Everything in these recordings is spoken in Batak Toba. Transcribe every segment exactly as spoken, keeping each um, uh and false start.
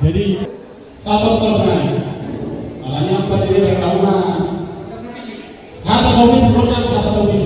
Jadi, satu pertanyaan. Alani apa dia berkauna? Hata sombis, bukan hata sombis.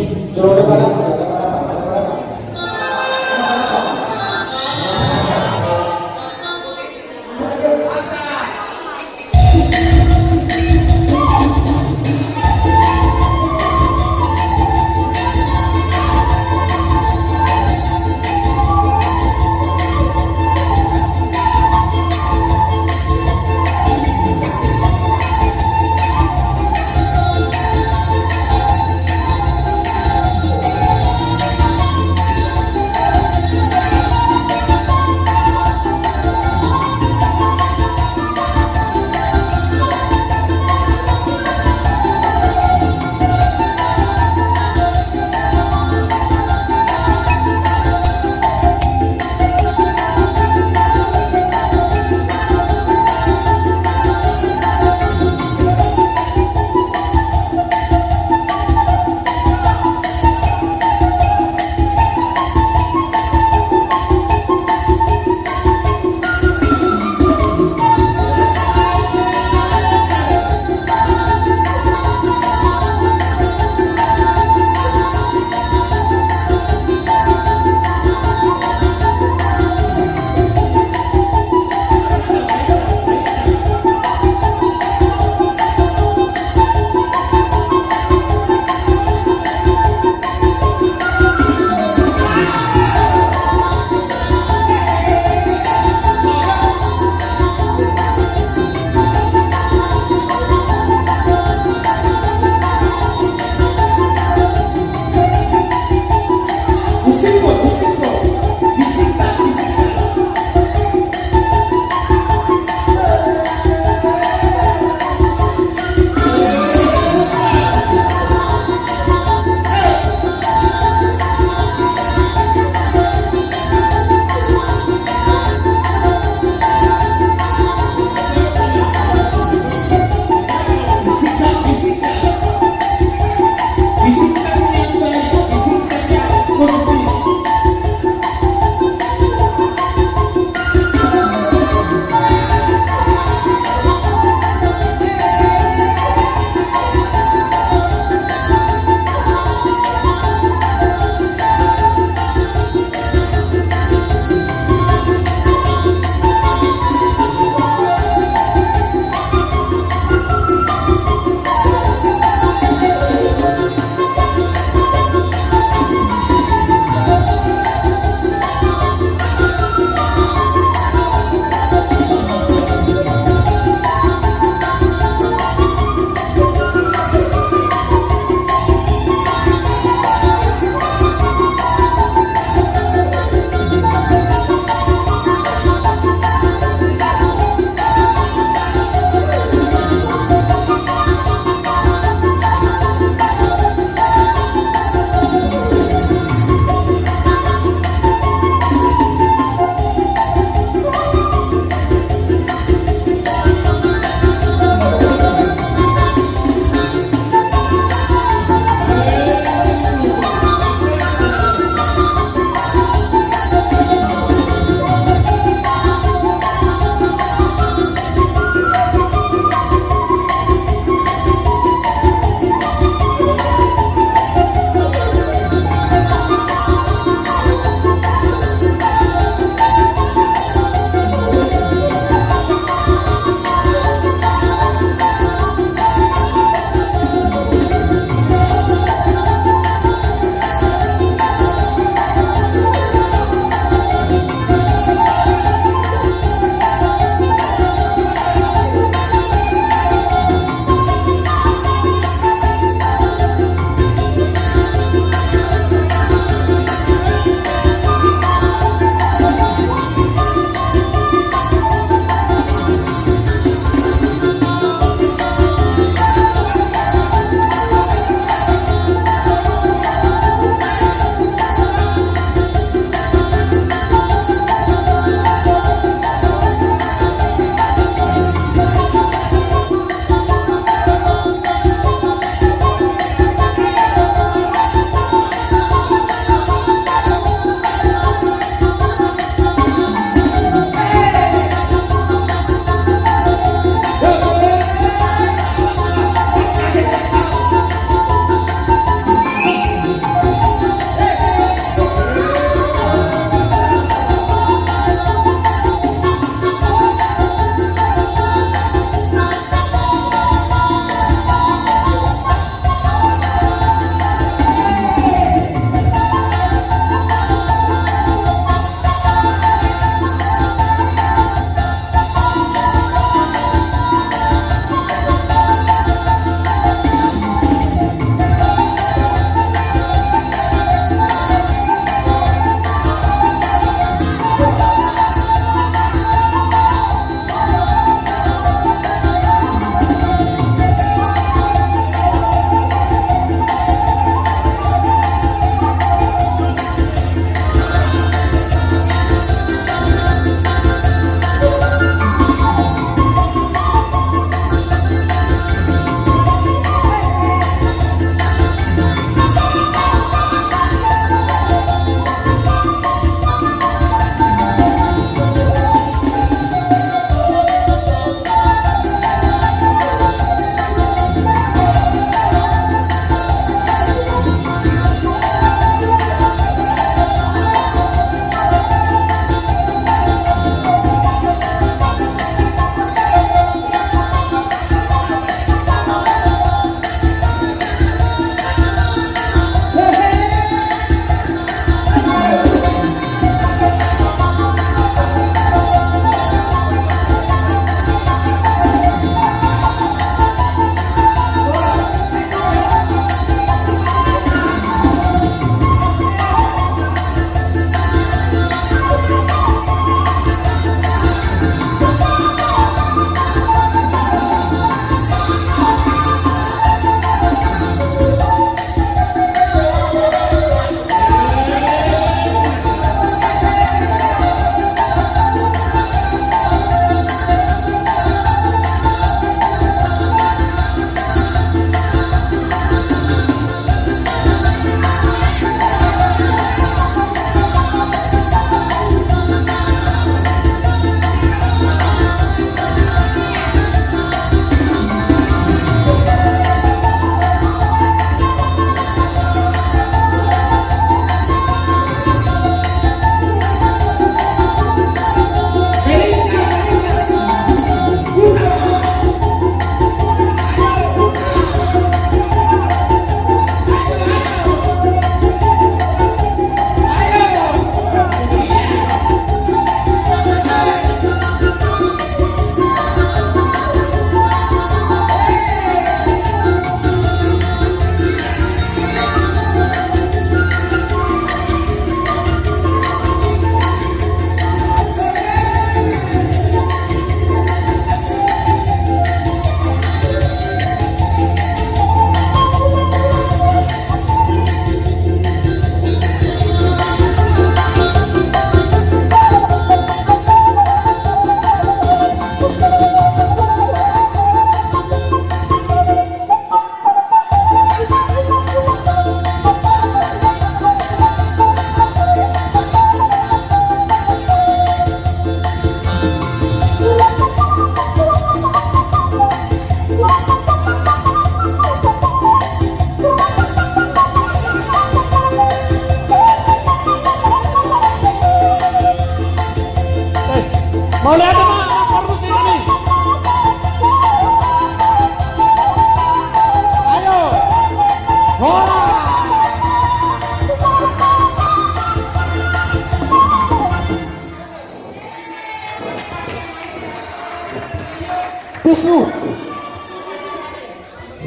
Kusnu.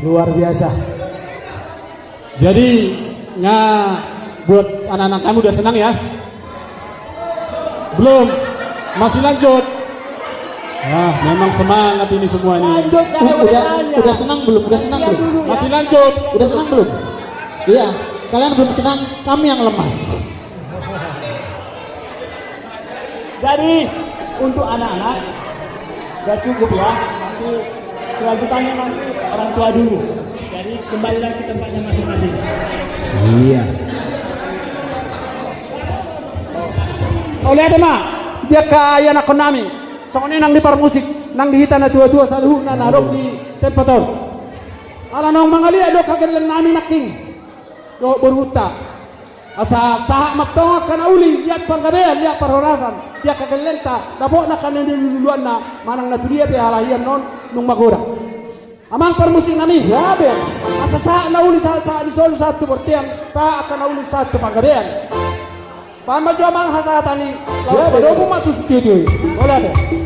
Luar biasa. Jadi, nga buat anak-anak kami udah senang ya? Belum. Masih lanjut. Wah, memang semangat ini semua ini. Lanjut, saya mau tanya. Udah, udah senang belum? Udah senang belum? Masih lanjut. Udah senang belum? Iya, kalian belum senang, kami yang lemas. Jadi, untuk anak-anak, udah cukup ya. Nanti kelanjutannya nanti orang tua dulu. Jadi, kembali lagi ke tempatnya masing-masing. Iya. Mauliate ma, di angka ianakhon nami. Songon i nang di parmusik, nang di hita na tua-tua saluhutna na adong di tempat on. Ala naung mangaliat do hagellengnami nangkin dohot boruhutta. Asa sahat ma tong angka na uli, liat panggabean, liat parhorasan, di angka gellengta, dapotna angka na niluluanna, manang na tudia pe halahian on nunga magodang. Amang parmusik nami, gabe. Asa sahat na uli, sahat, sahat ni solu, sahat tu bontean, sahat angka na uli, sahat tu panggabean. Bahen ma jo amang hasahatan i, laos padomu ma tu studio i. Mauliate.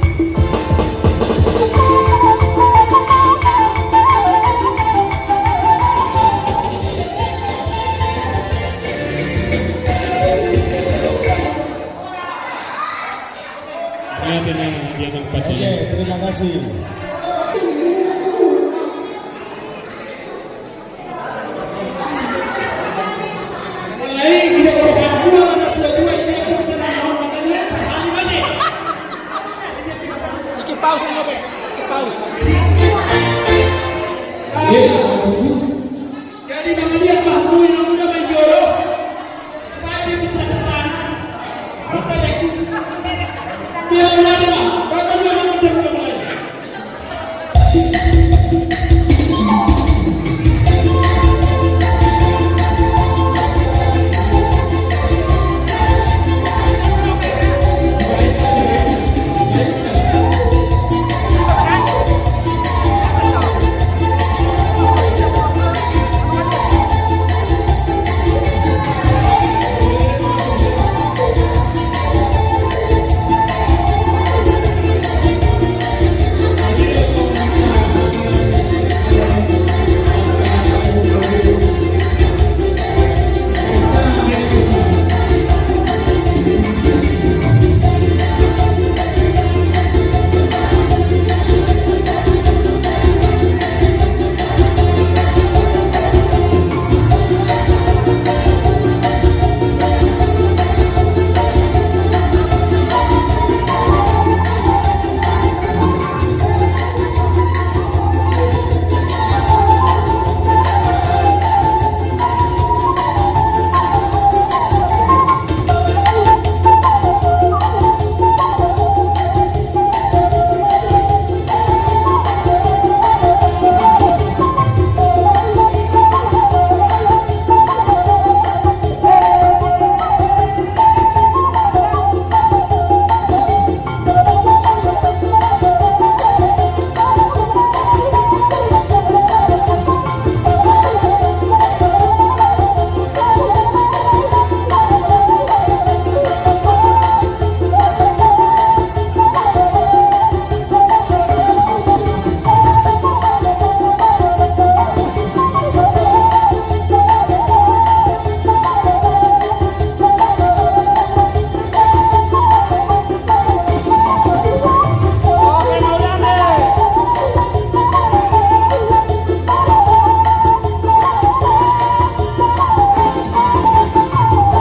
Oke, terima kasih. Iki paus, Bang Ope. Iki paus. Jadi, mangaliat ma, ui, na muda main jolo. Baik, dia minta ke tanah. Harus ada itu. Dia udah ada, Bang. Bapak juga mau minta ke rumah.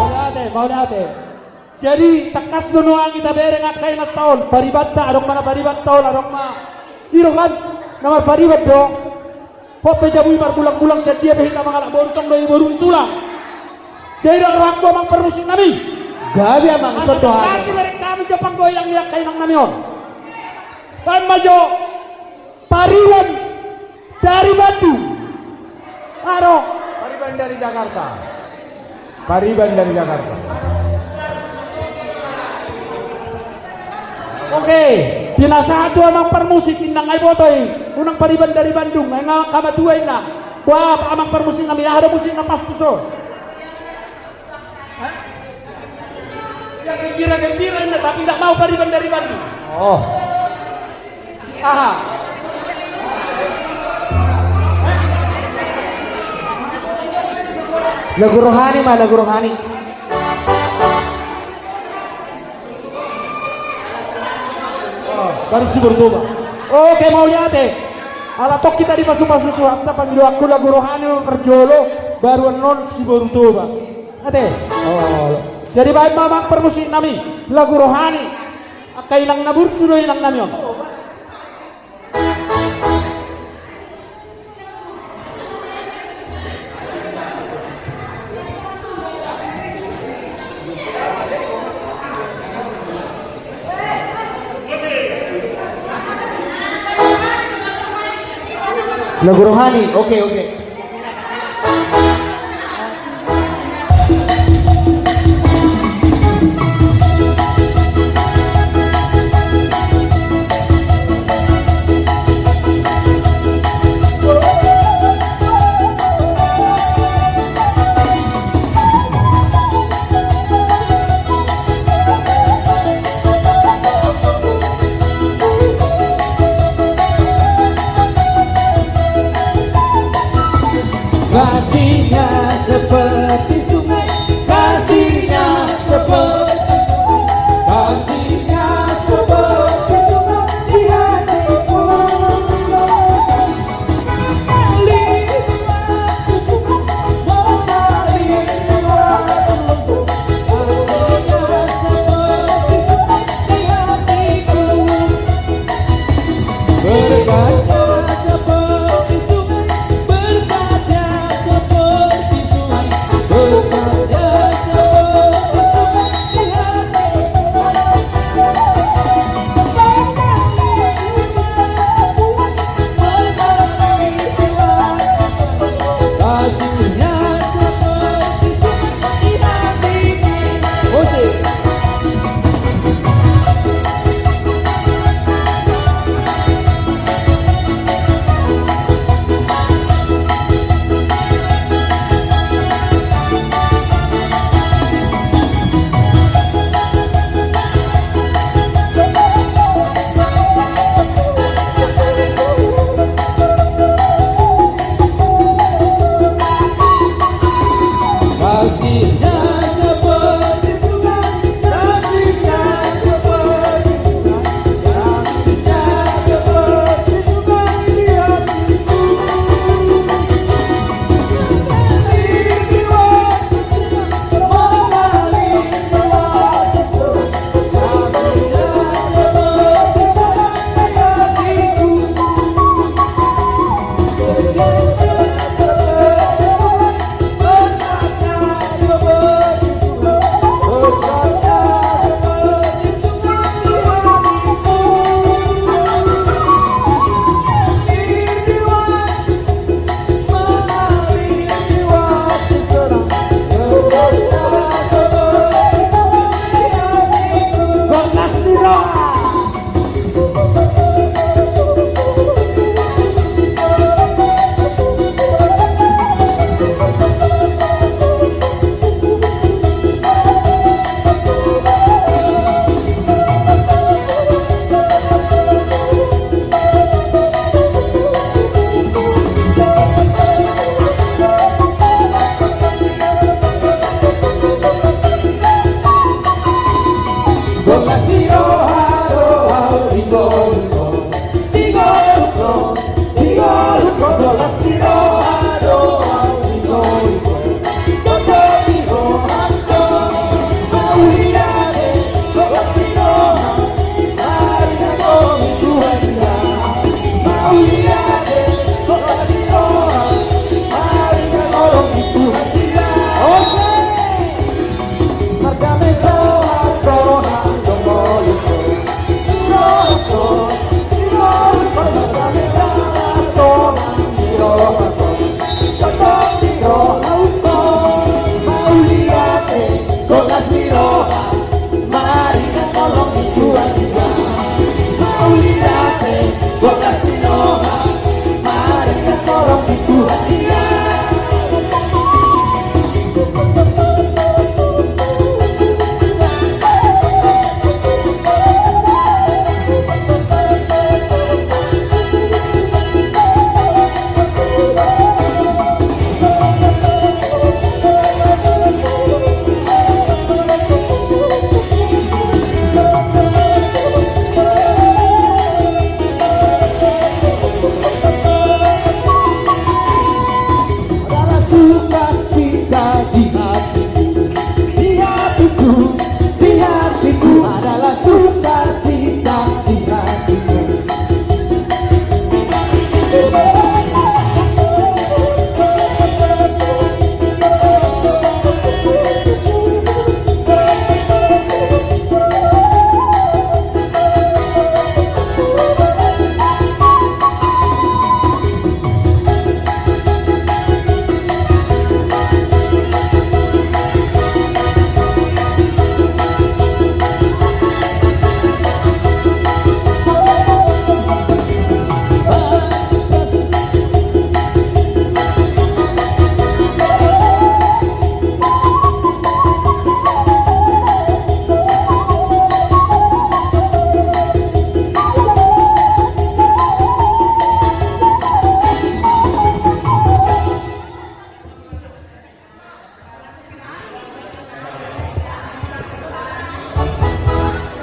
Mauliate, mauliate. Jadi, tangkas do nuaeng hita bereng angka inanta on, paribanta, adong ma na paribanta on, adong ma. I do kan, na marpariban do. Hot pe jabu i margulang-gulang, sian dia pe hita mangalap boru, tong do i boru ni tulang. Jadi, dang rohangku amang parmusik nami. Gabe amang, asa songon i. Tangkas bereng hami jo panggoyang ni angka inang nami on. Bahen ma jo. Pariban dari Bandung. Aro. Pariban dari Jakarta. Pariban dari Jakarta. Oke, pinasahat tu amang parmusik, inna nga iboto i, unang pariban dari Bandung, nga angka matua inna. Wah, amang parmusik nami, aha do musik na pas tu son? Hah? Ya, gembira-gembira inna, tapi nggak mau pariban dari Bandung. Oh. Aha. Lagu rohani ma, lagu rohani. Baru Siboru Toba. Oke, mauliate. Ala tong hita dipasu-pasu Tuhanta, pangidoanku lagu rohani ma parjolo, baru annon Siboru Toba. Ate. Oh. Jadi baen ma amang parmusik nami, lagu rohani. Angka inang na burju do inang nami on. Lagu rohani, oke, oke.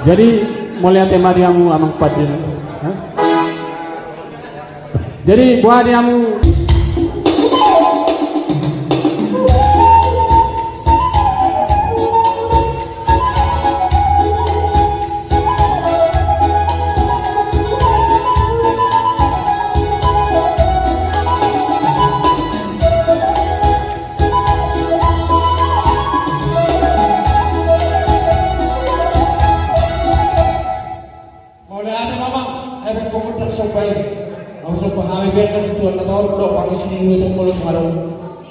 Jadi, mauliate ma di hamu amang pandita. Hah? Jadi, boha di hamu. Mauliate ma amang, ai baen ho gondang somba i. Ahu somba hami baen na situan na torop dohot pangisi ni ulu tong molo tung adong.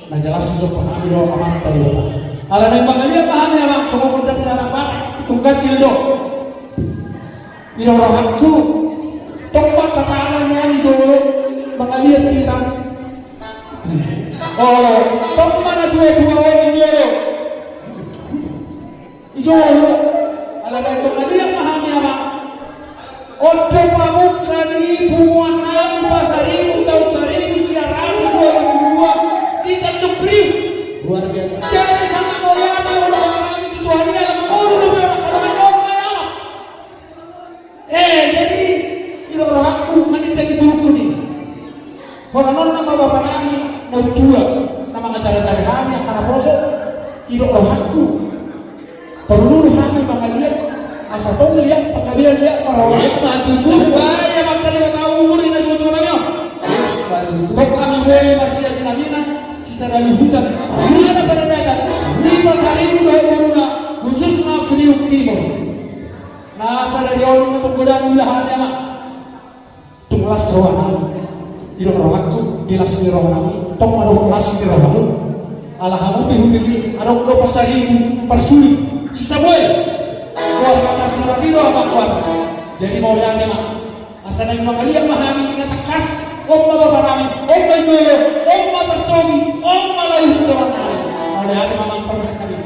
Na jelas somba hami dohot amanta Debata. Ala naeng mangaliat ma hami amang, songon gondang ni anak Batak, tung ganjil do. Di rohangku, tong ma tatala nian i jolo, mangaliat hita. Olo, tong ma na tua-tua on i jolo. I jolo, ala naeng mangaliat ma hami amang. On do pamungka ni punguan nami Pasaribu taon saribu sia ratus dua pulu dua di Tanjung Priuk. Luar biasa. Jadi sangat mauliate ma di roha nami tu Tuhan i ala mangolu dope on, ala mangolu dope on. Eh, jadi, di rohangku, manindaki turukku ni. Holan on nama bapa nami, na tua, na mangajari-ajari hami angka naposo, di rohangku. Porlu do hami mangaliat, asa tong liat, panggabean liat, parhorasan. Iya, Pak Tutu. Baen ma tadi ma tahu umur ina juga tua nami on. Iya, Pak Tutu. Kok kami boi masih ada nami na, sisa dari hutan. Sudah pada datang. Lima saribu dua puluh na, khususna Priuk Timur. Na sadari on ma tung godang ulahanna ma. Tung las roha nami. Di rohangku, di las ni roha nami. Tong ma dohot las ni roha nami. Ala hamu pe hubege, adong do Pasaribu, Parsulit, Sisabue. Boha ma tarsurat i do amang boha. Jadi mauliate ma. Asa naeng mangaliat ma hami na tangkas. On ma bapa nami, on ma i jolo, on ma partogi, on ma lae tu tonga nami. Mauliate ma amang parmusik nami.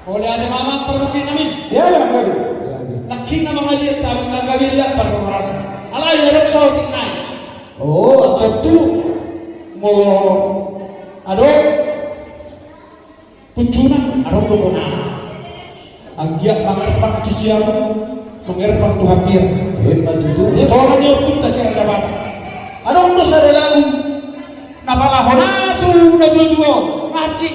Mauliate ma amang parmusik nami. Ia, ia, waduh. Nangkin na mangaliat hami, na gabe liat parhorasan. Alai adong saotik nai. Oh, tontu. Molo adong. Punjuna, adong do bona. Anggiat mangerpang tu siamun, mangerpang tu hatian. Hebat itu. Di tonga ni ompunta si Raja Batak. Adong do sada lagu. Na pala hona tu na tuatua. Ngaci.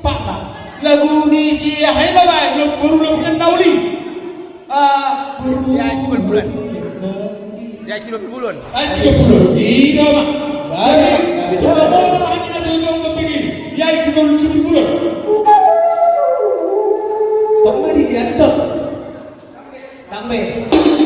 Pakna. Lagu ni si aha i babae. Lagu boru lagu na uli. Ah, ya, si Bulbulon. Ya, si Bulbulon. Ah, si Bulbulon. Iya, Mak. Baik. Itu lah, mau nama hanya ada yang mau begini. Ya, si Bulbulon, si Bulbulon. Tong ma di dia, tong. Na Amen.